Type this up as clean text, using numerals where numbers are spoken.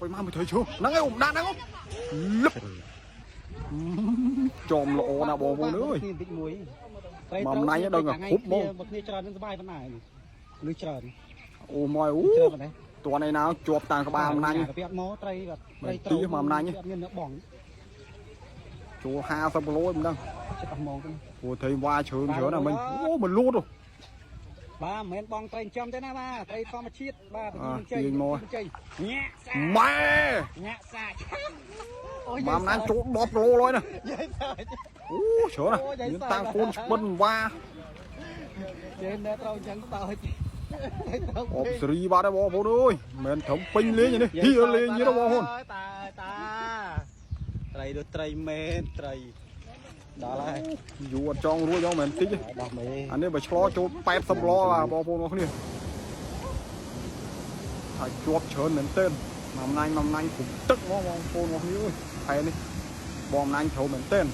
អុយមកមួយត្រីឈើហ្នឹងឯងអ៊ំដាក់ហ្នឹងលឹបចំល្អណាស់បងប្អូនអើយ តិចមួយ មកម្នាញ់ដល់គ្រប់ហ្មង បើគ្នាច្រើននឹងសบายប៉ុណ្ណានេះលុយច្រើន អូមកអូ ច្រើនប៉ុណ្ណេះ តួនេះណាជាប់តាមក្បាលម្នាញ់ ពីអត់មកត្រីបាទ មិនទីមកម្នាញ់ អត់មានអ្នកបង ចូល50គីឡូមិនដឹង ចិត្តអស់ហ្មងទៅ ព្រោះត្រីវ៉ាជ្រើច្រើនណាស់មិញអូមិនលូតហ៎ បាទមិនមែនបងត្រីចិញ្ចឹមទេណាបាទត្រីធម្មជាតិបាទ អា ជ័យ ទាញមក ជ័យញាក់សា ម៉ែ ញាក់សាអូយ មកម្នាញ់ចូល10គីឡូឡើយណា យាយសើច អូច្រើនណាស់មានតាំងកូនឆ្ពិនវ៉ា ចេះណែត្រូវអញ្ចឹងសើចត្រូវ អបសេរីបាត់ហើយបងប្អូនអើយមិនមែនត្រឹមពេញលេងទេនេះហៀលេងទៀតបងប្អូន តាតាត្រីដូចត្រីមែនត្រីដល់ហើយ យូរអត់ចង់រួចយកមិនមែនតិចទេ ដោះមេ អានេះបើឆ្លោចូល80ឡបាទបងប្អូនអរគ្នាថាជាប់ច្រើនមែនទែនមួយម្នាញ់មួយម្នាញ់គ្រប់ទឹកហ្មងបងប្អូនអរគ្នាអើយផែនេះបងម្នាញ់ត្រូវមែនទែន